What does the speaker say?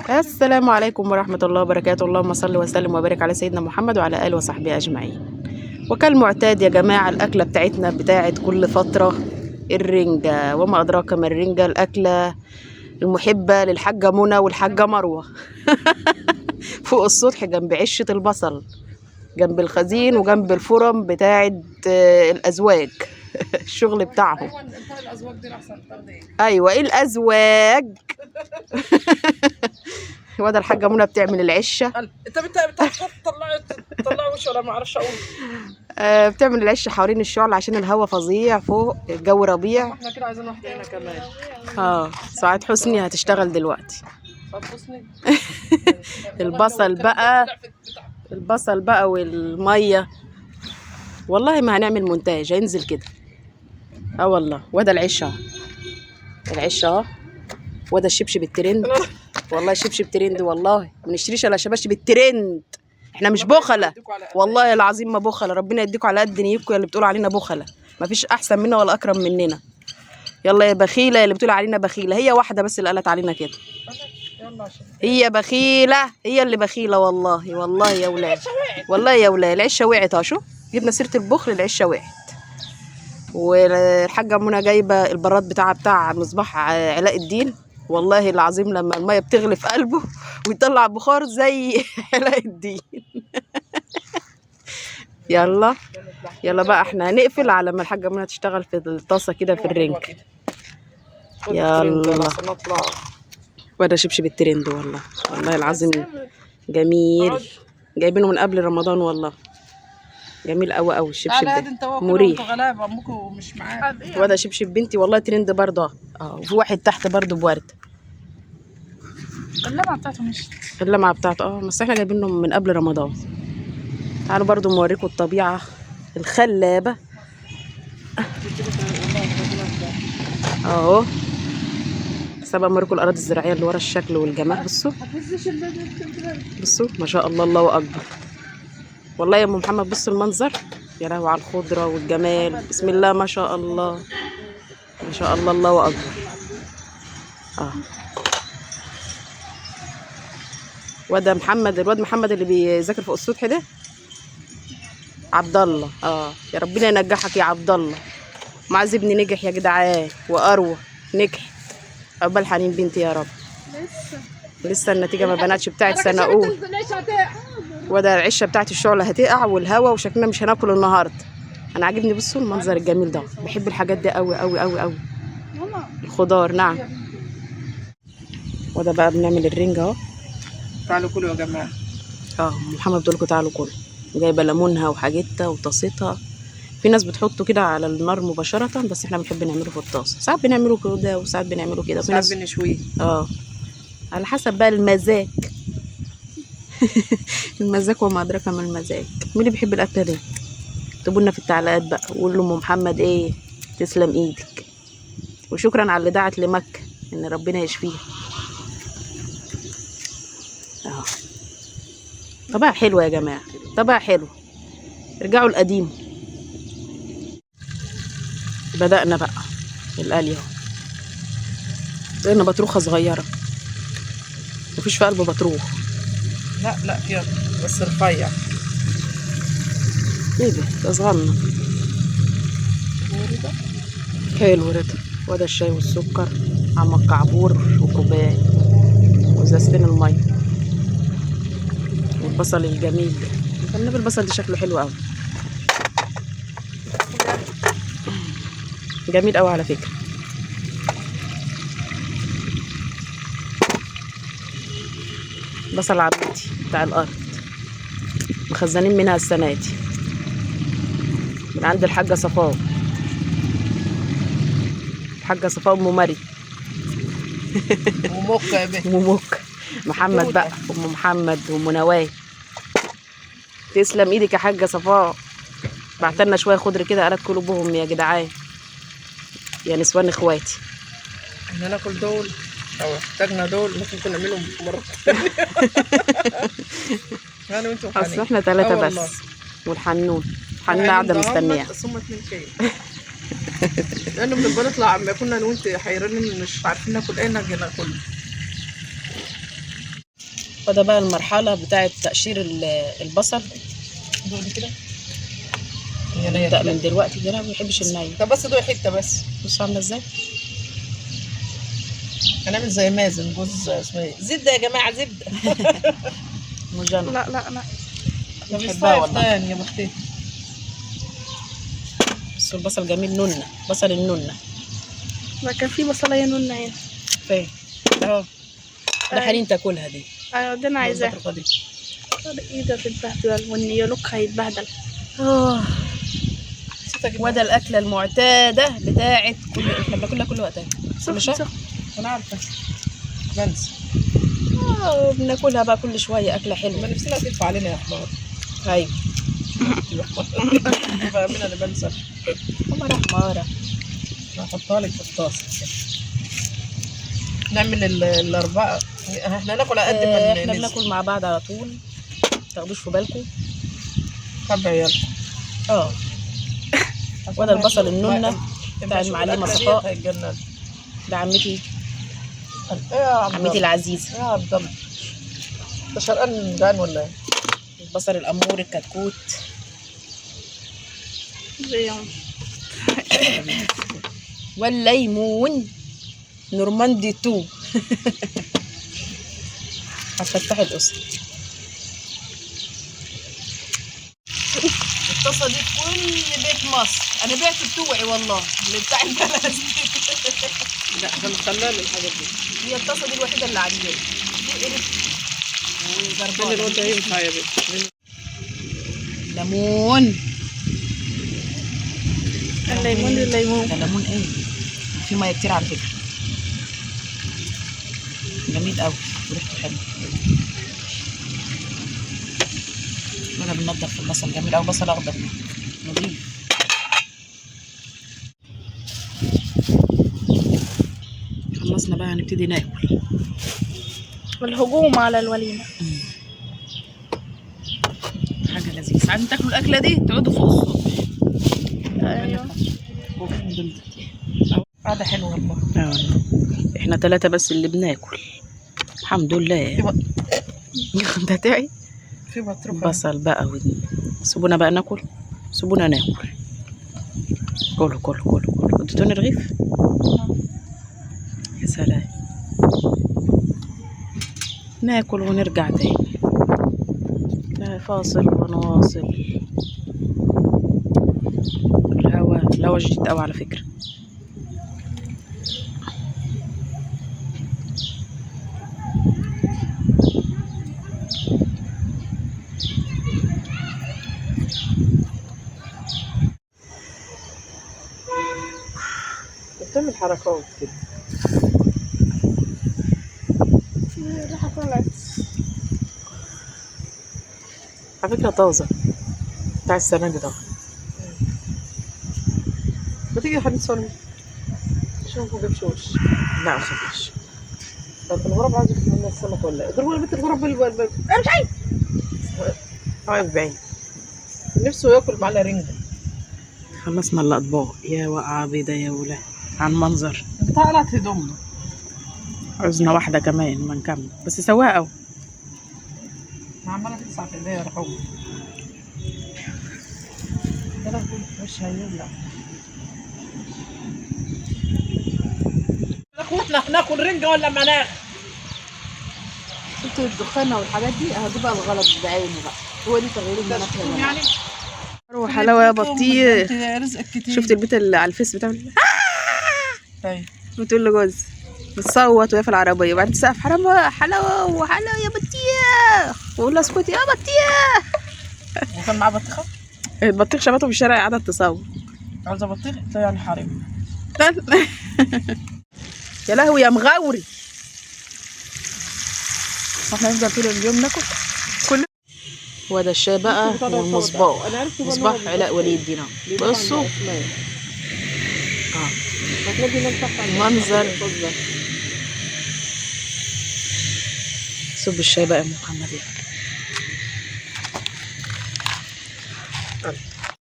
السلام عليكم ورحمة الله وبركاته. اللهم صل وسلم وبارك على سيدنا محمد وعلى آله وصحبه أجمعين. وكالمعتاد يا جماعة، الأكلة بتاعتنا بتاعت كل فترة الرنجة، وما أدراك ما الرنجة، الأكلة المحبة للحاجة منى والحاجة مروة. فوق السطح جنب عشة البصل، جنب الخزين وجنب الفرن بتاعت الأزواج. الشغل بتاعهم. ايوه انت الازواج دي احسن تاخدي ايه؟ ايوه ايه الازواج. وده الحاجة منى بتعمل العشه. انت بتطلعي وش ولا ما اعرفش اقول. بتعمل العشه حوالين الشعل عشان الهوا فظيع فوق، الجو ربيع. احنا كده عايزين واحدة هنا كمان. سعاد حسني هتشتغل دلوقتي. طب حسني البصل بقى، البصل بقى والمية، والله ما هنعمل مونتاج، هينزل كده. والله. وده العشه اهو، العشه اهو. وده الشبشب الترند، والله شبشب ترند، والله ما نشتريش الا شباشب الترند، احنا مش بخله والله العظيم، ما بخله. ربنا يديكم على قد نيتكم يا اللي بتقولوا علينا بخله، ما فيش احسن منا ولا اكرم مننا. يلا يا بخيله يا اللي بتقول علينا بخيله، هي واحدة بس اللي قالت علينا كده، هي بخيله، هي اللي بخيله والله. والله يا ولاد، والله يا ولاد العشه وقعت اهو. شوف جبنا سيره البخل، العشه وقعت. والحاجة منى جايبه البراد بتاعها بتاع مصباح علاء الدين، والله العظيم لما المية بتغلي في قلبه ويطلع بخار زي علاء الدين. يلا يلا بقى احنا هنقفل على ما الحاجة منى تشتغل في الطاسه كده في الرنج. يلا وده شبشب الترند، والله والله العظيم جميل، جايبينه من قبل رمضان والله، جميل قوي قوي الشبشب ده، مريح. غلابة امكم مش معاك. وده شبشب بنتي والله ترند برضه. وفي واحد تحت برضه بورد، اللمعة بتاعته مش اللمعة بتاعته. بس احنا جايبينه من قبل رمضان. تعالوا برضه نوريكم الطبيعة الخلابه اهو. بس بقى اوريكم الارض الزراعية اللي ورا، الشكل والجمال. بصوا بصوا ما شاء الله، الله اكبر. والله يا ام محمد بصوا المنظر، يا لهوي على الخضرة والجمال، بسم الله ما شاء الله، ما شاء الله، الله اكبر. وده محمد، الواد محمد اللي بيذاكر فوق السطح ده، عبد الله. يا ربنا ينجحك يا عبد الله. معاذ ابني نجح يا جدعان، واروى نجحت، عقبال حنين بنتي يا رب. لسه النتيجة ما بناتش بتاعت سنة اولى. وده العشه بتاعت الشعلة هتقع والهوا، وشكلنا مش هناكل النهارده. انا عاجبني بصوا المنظر الجميل ده، بحب الحاجات دي قوي قوي قوي قوي، الخضار. نعم. وده بقى بنعمل الرنجه اهو. تعالوا كلوا يا جماعة. محمد بتقول لكم تعالوا كلوا، جايبه ليمونها وحاجتها وطاستها. في ناس بتحطه كده على النار مباشرة، بس احنا بنحب نعمله في الطاسه، ساعات بنعمله كده وساعات بنعمله كده، ساعات بنشويه. على حسب بقى المزاج. المزاج وما ادراك ما المزاج. مين اللي بيحب الاكلة دي؟ اكتبوا لنا في التعليقات بقى، وقولوا لام محمد ايه، تسلم ايدك، وشكرا على اللي دعت لمكة ان ربنا يشفيها. طبعا حلوة يا جماعة، طبعا حلو. ارجعوا القديم. بدأنا بقى القلي اهو، لقينا بطروخه صغيرة، مفيش في قلبه بطروخ. لا لا فيها بس رفيع. ايه ده؟ ده صغنن حلو رضا. وده الشاي والسكر، عم الكعبور وكوبايه وازازتين المية، والبصل الجميل ده. النبي البصل ده شكله حلو قوي، جميل قوي على فكرة. بصل عمتي بتاع الارض، مخزنين منها السنة دي من عند الحاجة صفاء، الحاجة صفاء ام مري ومك يا بنت، ومك محمد بقى، ام محمد وام نواي. تسلم ايدك يا حاجة صفاء، بعتلنا شوية خضر كده، قالت كلوا بهم يا جدعان يا نسوان اخواتي. احنا ناكل دول لو احتاجنا دول ممكن نعملهم مرة ثانية. انا وانت وحنين، اصل احنا 3 بس، والحنون حنون قاعدة مستنيه. بس هم 2 كيلو. لانه بنبقى نطلع اما كنا انا وانت حيرانين مش عارفين ناكل ايه، نجي ناكل. وده بقى المرحلة بتاعه تقشير البصل. دوقي كده. هي نية نبدا كده. من دلوقتي كده، ما بيحبش الني. طب بس دوقي حتة بس. بصوا عامله ازاي. هنعمل زي مازن جوز اسمها ايه، زبدة يا جماعة، زبدة. مجنة. لا لا لا. ده بحبها بيصيف والله. تاني يا بختي. بس البصل جميل، نونه، بصل النونه. ما كان في بصلايه نونه هنا. فين اهو ده. أيوة. حنين تاكلها دي. ايوه دي انا عايزاها. البطرخة دي. ايه ده تتبهدل، والنيولوك هيتبهدل. اه نسيت أجيب. وده الاكلة المعتادة بتاعت كل، احنا بناكلها كل وقتها، كل سخن شهر. سخن. انا عارفه بنسى. بناكلها بقى كل شويه، اكله ما حلوة. نفسنا تدفع علينا يا حمار. ايوه. فاهمين انا بنسى. حماره حماره. هحطها لك في الطاسه كده. نعمل الاربعة، احنا ناكل على قد ما احنا ننزل. بناكل مع بعض على طول، تاخدوش في بالكم. طب عيال. وده البصل النونة بتاع المعلمة صفاء. هيتجنن. ده عمتي، ايه يا عبد عمتي الله؟ العزيزة. يا عبد الله، انت شرقان جعان ولا ايه؟ البصل الامور الكتكوت. زي يوم. والليمون نورماندي 2. هتفتح القصة. الطاسه دي في كل بيت مصر، انا بعت بتوعي والله اللي بتاع البلد. لا ده مخلل الحاجات دي. هي الطاسه دي الوحيدة اللي عندي دي، قرف فين الواد وجربانه. ينفع يا بنت؟ ليمون. الليمون الليمون. ده ليمون ايه؟ في مية كتير على فكرة. جميل قوي وريحته حلوة. وانا بنضف في البصل، جميل قوي، بصل اخضر نظيف. خلصنا بقى، هنبتدي ناكل. والهجوم على الوليمة. حاجة لذيذة. عايزين تاكلوا الاكلة دي تقعدوا فوق السطح. ايوه. قعدة حلوة والله. اه والله. احنا ثلاثة بس اللي بناكل، الحمد لله. ده تعي في بطروخه. بصل بقى سيبونا بقى ناكل، سيبونا ناكل. كلوا كلوا كلوا كلوا. اديتوني رغيف؟ يا سلام. ناكل ونرجع تاني. لا فاصل ونواصل. الهوا، الهوا شديد قوي على فكرة. بتعمل حركات كده. الريحة طلعت. على فكرة طازة بتاع السنة دي طبعا. ما تيجي يا حبيبتي صوري، شوفوا جاب وش. لا ما تخافيش. طب الغراب عايز ياكل منها السمك ولا ايه؟ اضربوا يا بنت الغراب انا مش عايز. واقف بعيد. نفسه ياكل معانا رنجة. خلصنا الأطباق يا وقعة بيضة يا ولا عن منظر. بتاع قلعت هدومنا. عاوزنا واحدة كمان ما نكمل، بس سواها قوي. ما عمالة تلسع في ايديا يا رحوم. ده انا كنت مش هيولع. اخوتنا هناكل رنجة ولا مناخ؟ شفتوا الدخانة والحاجات دي؟ اهو دي بقى الغلط بعينه بقى، هو دي تغيير المناخ يا جماعة. يعني وحلاوة يا بطيخ. رزقك كتير. شفت البيت اللي على الفيس بتعمل؟ طيب. بتقول لجوز بتصوت وهي في العربية، وبعدين تسقف حرام حلاوة وحلاوة يا بطيخ، وأقول لها اسكتي يا بطيخ. وكان معاه بطيخة؟ البطيخ شافته في الشارع قعدت تصوت. عاوزة بطيخ؟ قلت لها يعني حريم. يا لهوي يا مغاوري. احنا هنفضل طول اليوم ناكل كل. وده الشاي بقى والمصباح، انا عرفت مصباح علاء ولي الدين أهو. بصوا منظر. صب الشاي بقى يا محمد يلا.